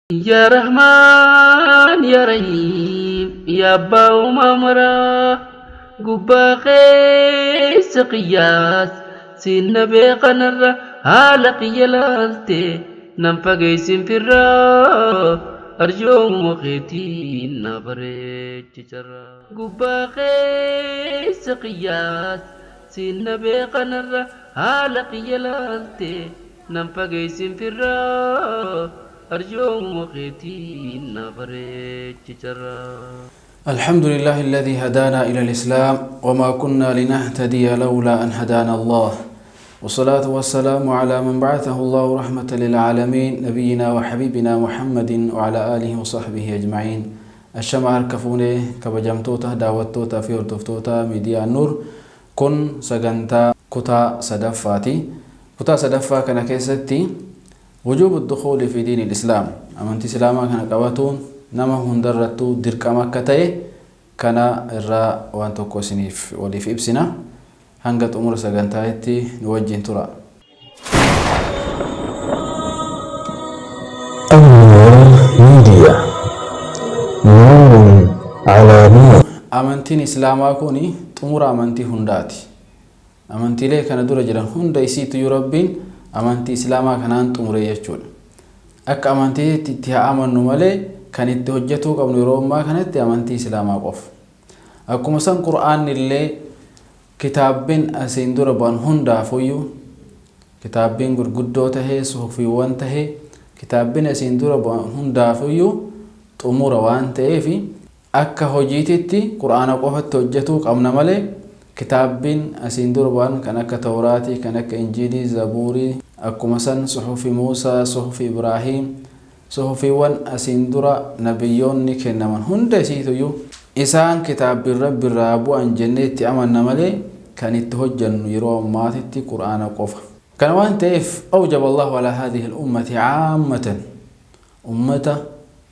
Yaa Rahmaan yaa Rahiim yaa abbaa uumaa maraa gubbaa keessa qiyyaas siinna beekanarra haala qiyya laalte nan fageessin firraa arjoomuma keetiin na bareechi carraa. Gubbaa keessa qiyyaas siinna beekanarra haala qiyya laalte nan fageessin firraa arjoomuma keetiin na bareechi carraa. الحمد لله الذي هدانا إلى الإسلام وما كنا لنهتدي لولا أن هدانا الله، والصلاة والسلام على من بعثه الله رحمة للعالمين، نبينا وحبيبنا محمد وعلى آله وصحبه أجمعين. Ashama harka fuunee kabajamtoota daawwattoota fi hordoftoota miidiyaa Nuur, kun sagantaa kutaa sadaffaati. Kutaa sadaffaa kana keessatti wujuubu dukhuuli fi diini islaam, amantii islaamaa kana qabatuun nama hundarrattuu dirqama akka ta'e kana irraa waan tokko isiniif waliif ibsina. Hanga xumura sagantaa'itti nu wajjin tura. النور ميديا، نور على نور. Amantiin islaamaa kun xumura amantii hundaati. Amantiilee kana dura jiran hunda isiituyyuu Rabbiin amantii islaamaa kanaan xumure jechuudha. Akka amantiitti itti haa amannu malee, kan itti hojjetuu qabnu yeroo ammaa kanatti amantii islaamaa qofa. Akkuma san Qur'aanni illee kitaabbiin asiin dura bu'an hundaafuyyuu, kitaabbiin gurguddoo tahee, suhufiiwwan tahee, kitaabbiin asiin dura bu'an hundaafuyyuu xumura waan ta'eef, akka hojiititti Qur'aana qofatti hojjetuu qabna malee, kitaabbiin asiin dura bu'an kan akka Tawraatii, kan akka Injiilii, Zabuurii, akkuma san suhufi Muusaa, suhufi Ibraahiim, suhufiiwwan asiin dura nabiyyoonni kennaman hunda isiituyyuu isaan kitaabbiin Rabbi irraa bu'an jennee itti amanna malee, kan itti hojjennu yeroo ammaatitti Qur'aana qofa. Kana waan ta'eef أوجب الله على هذه الأمة عامة, ummata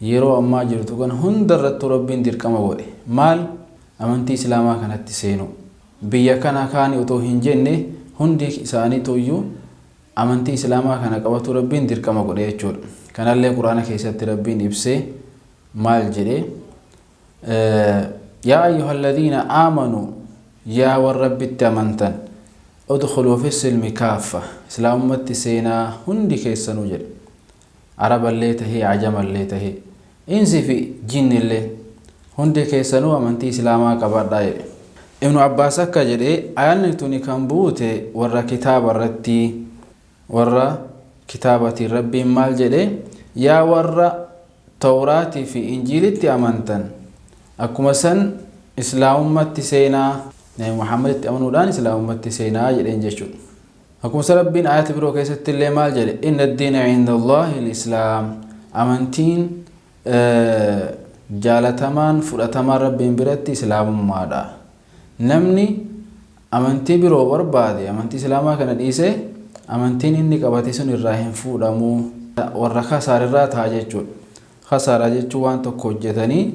yeroo ammaa jirtu kan hunda irrattuu Rabbiin dirqama godhe. Maal? Amantii islaamaa kanatti seenu. Biyya kana kaani otoo hin jenne, hundi isaaniituyyuu amantii islaamaa kana qabatu Rabbiin dirqama godhe jechuudha. Kanallee Quraana keessatti Rabbiin ibsee maal jedhee? يا أيها الذين آمنوا, yaa warra Rabbitti amantan, ادخلوا في السلم كافة, islaamumatti seenaa hundi keessanuu jedhe. Araballee tahee, ajamallee tahee, insi fi jinnillee, hundi keessanuu amantii islaamaa qabadhaa jedhe. Ibnu Abbaas akka jedhe, ayanni tuni kan buute warra kitaaba irratti. Warra kitaabatiin Rabbiin maal jedhe? Yaa warra Tawraatii fi Injiilitti amantan, akkuma san islaamummaatti seenaa, Nabi Muhammaditti amanuudhaan islaamummaatti seenaa jedheen jechuudha. Akkuma san Rabbiin ayata biroo keessatti illee maal jedhe? إن الدين عند الله الإسلام, amantiin jaalatamaan fudhatamaan Rabbiin biratti islaamummaadha. Namni amantii biroo barbaade amantii islaamaa kana dhiisee, amantiin inni qabate sun irraa hin fuudhamu, warra kasaarirraa ta'a jechuudha. Kasaaraa jechuun waan tokko hojjetanii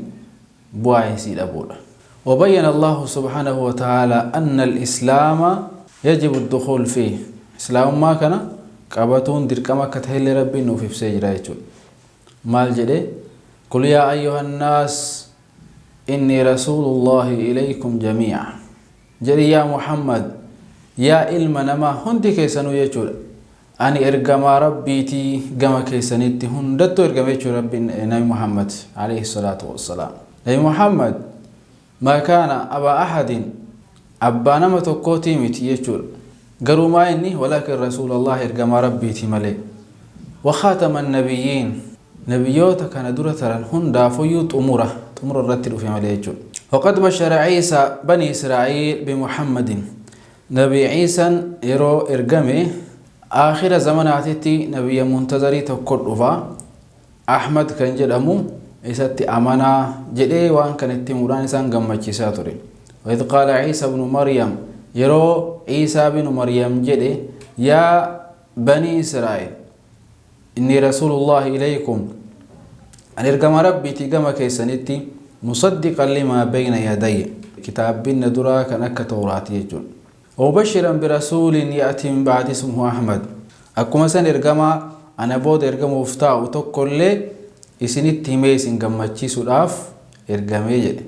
bu'aa isii dhabuudha. وبين الله سبحانه وتعالى أن الإسلام يجب الدخول فيه, إسلام ما كان qabatuun dirqama akka ta'ellee Rabbiin nuuf ibsee jira jechuudha. Maal jedhe? قل يا أيها الناس إني رسول الله إليكم جميعا, jedhi yaa Muhammad, yaa ilma namaa hundi keessanuu jechuudha. Ani ergamaa Rabbiitii gama keessanitti hundattuu ergame jechuudha Rabbiin Nabi Muhammad عليه الصلاة والسلام. Nabi Muhammad ما كان أبا أحد, abbaa nama tokkootii miti jechuudha. Garuu maa inni? ولكن رسول الله, ergamaa Rabbiiti malee. وخاتم النبيين, nabiyyoota kana dura taran hundaafuyyuu xumura irratti dhufe malee jechuudha. وقد بشر عيسى بني إسرائيل بمحمد, Nabi Ciisaan yeroo ergame, aakhira zamanaatitti nabiyya muntazarii tokko dhufa, Ahmad kan jedhamu, isatti amanaa jedhee waan kana itti himuudhaan isaan gammachiisaa ture. وإذ قال عيسى ابن مريم, yeroo Ciisaa binu Maryam jedhe, يا بني إسرائيل إني رسول الله إليكم, ani ergama Rabbiitii gama keessanitti, مصدقا لما بين يدي, kitaabbiin duraa kan akka Tawraati jechuudha. ومبشرا برسول يأتي من بعدي اسمه أحمد, akkuma san ergamaa ana booda ergamuuf taa'u tokkollee Isinitti himee isin gammachiisuudhaaf ergamee jedhe.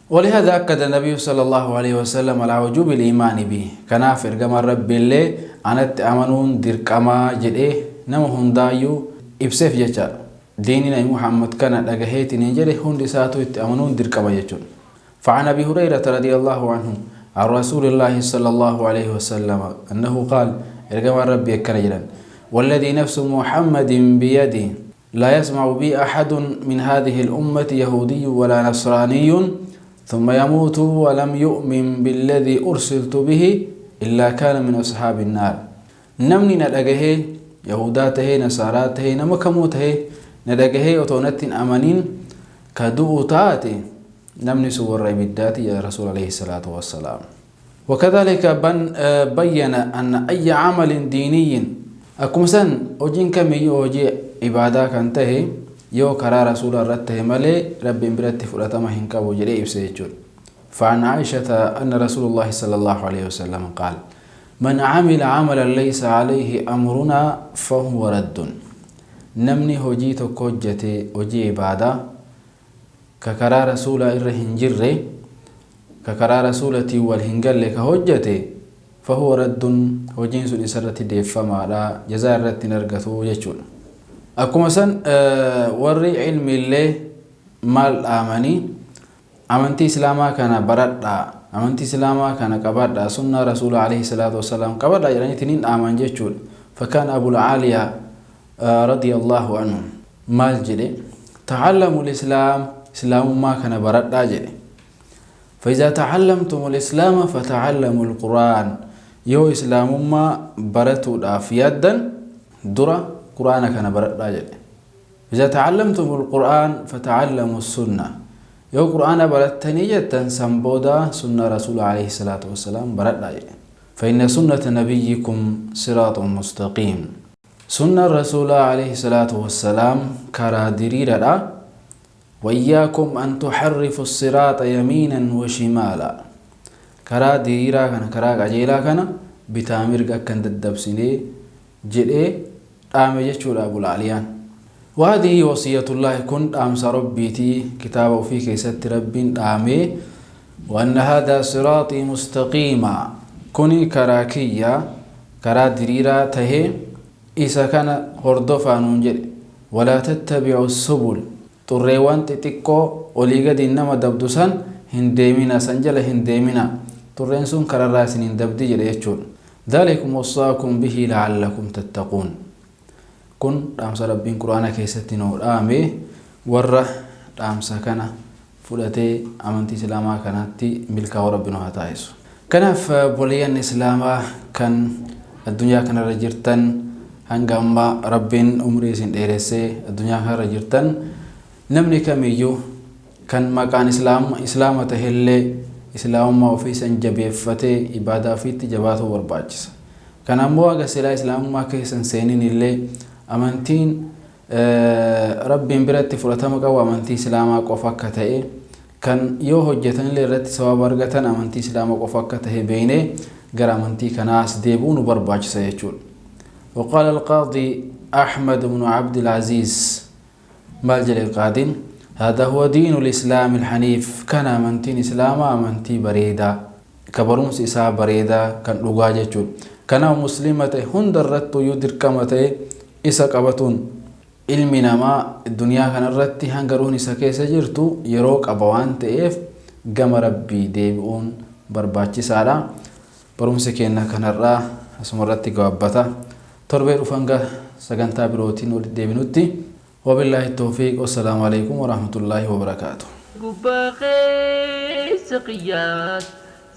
ولهذا أكد النبي صلى الله عليه وسلم على وجوب الإيمان به. Kanaaf ergamaan Rabbiillee anatti amanuun dirqamaa jedhee nama hundaayyuu ibseef jechaadha. Diinii Nabi Muhammad kana dhagaheetiin hin jedhe hundi isaatu itti amanuun dirqama jechuudha. فعن أبي هريرة رضي الله عنه عن رسول الله صلى الله عليه وسلم أنه قال ergamaan Rabbii akkana jedhan: والذي نفس محمد بيده لا يسمع بي أحد من هذه الأمة يهودي ولا نصراني ثم يموت ولم يؤمن بالذي أرسلت به إلا كان من أصحاب النار. Namni na dhagahee, yahudaa tahee, nasaaraa tahee, nama kamuu tahee, na dhagahee otoo natti hin amaniin ka du'u taate, namni sun warra ibiddaati يا رسول عليه الصلاة والسلام. وكذلك بين أن أي عمل ديني, akkuma san hojiin kamiyyuu hojii ibaadaa kan tahe yoo karaa rasuula irratti tahe malee Rabbiin biratti fudhatama hin qabu jedhee ibsa jechuudha. فعن عائشة أن رسول الله صلى الله عليه وسلم قال: من عمل عملا ليس عليه أمرنا فهو رد. Namni hojii tokko hojjete, hojii ibaadaa ka karaa rasuulaa irra hin jirre, ka karaa rasuulatiin wal hin galle ka hojjete, فهو رد, hojiin sun isarratti deeffamaadha, jazaa irratti hin argatu jechuudha. Akkuma san warri ilmiillee maal dhaamanii? Amantii islaamaa kana baradhaa, amantii islaamaa kana qabadhaa, sunnaa rasuula عليه الصلاة والسلام qabadhaa jedhaniitiin hin dhaaman jechuudha. فكان أبو العالية رضي الله عنه maal jedhe? تعلموا الإسلام, islaamummaa kana baradhaa jedhe. فإذا تعلمتم الإسلام فتعلموا القرآن. Yoo islaamummaa baratuudhaaf yaaddan dura quraana kana baradhaa jedhe. إذا تعلمتم القرآن فتعلموا السنة. Yoo qur'aana barattanii jettan, san booda sunna rasuula عليه الصلاة والسلام baradhaa jedhe. فإن سنة نبيكم صراط مستقيم. Sunna rasuula عليه الصلاة والسلام karaa diriiraadha. وإياكم أن تحرفوا الصراط يمينا وشمالا. Karaa diriiraa kana, karaa qajeelaa kana bitaa mirga akka hin daddabsinee jedhee dhaame jechuudha Abul Aliyaan. وهذه وصية الله, kun dhaamsa Rabbiitii kitaaba ofii keessatti Rabbiin dhaamee: وأن هذا صراطي مستقيما, kuni karaa kiyya karaa diriiraa tahee isa kana hordofaa nuun jedhe. ولا تتبعوا السبل, xurreewwan xixiqqoo olii gadi nama dabdu san hin deemina, san jala hin deemina, xurreen sun kararraa isin hin dabdi jedhe jechuudha. ذلكم وصاكم به لعلكم تتقون. Kun dhaamsa Rabbiin quraana keessatti nuu dhaame. Warra dhaamsa kana fudhatee amantii islaamaa kanatti milkaa'uu Rabbi nu haa taasisu. Kanaaf obboleeyyan islaamaa kan addunyaa kanarra jirtan, hanga ammaa Rabbiin umrii isin dheeressee addunyaa kanarra jirtan, namni kamiyyuu kan maqaan islaama tahellee islaamummaa ofii san jabeeffatee ibaadaa ofiitti jabaatuu barbaachisa. Kana ammoo haga silaa islaamummaa keessan seenin illee amantiin Rabbiin biratti fudhatama qabu amantii islaamaa qofa akka ta'e, kan yoo hojjetanillee irratti sababa argatan amantii islaamaa qofa akka ta'e beeynee gara amantii kanaas deebi'uu nu barbaachisa jechuudha. وقال القاضي أحمد بن عبد العزيز, maal jedhe qaadiin? هذا هو دين الإسلام الحنيف. Kana amantiin islaamaa, amantii bareedaa ka barumsi isaa bareedaa kan dhugaa jechuudha. Kanaaf muslima ta'e hunda irrattuu iyyuu dirqama ta'e isa qabatuun. Ilmi namaa duniyaa kanarratti hanga ruhni isa keessa jirtu yeroo qaba waan ta'eef gama Rabbii deebi'uun barbaachisaadha. Barumsi keenya kanarraa asuma irratti gabaabbata. Torbee dhufan sagantaa birootiin walitti deebinutti. وبالله التوفيق والسلام عليكم ورحمة الله وبركاته. Gubbaa keessa qiyyaas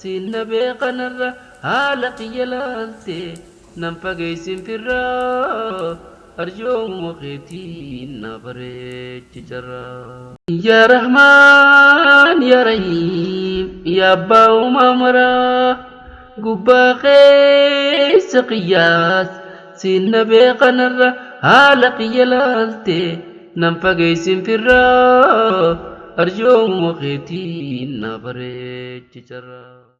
sinna beekanarra haala qiyya laalte nan fageessin firraa arjoomuma keetiin na bareechi jarraa. Yaa Rahmaan, yaa Rahiim, yaa Abbaa uumamaa, gubbaa keessa qiyyaas sinna beekanarra haala qiyya laalte nan fageessin firraa arjoomuma keetiin na bareechi jarraa.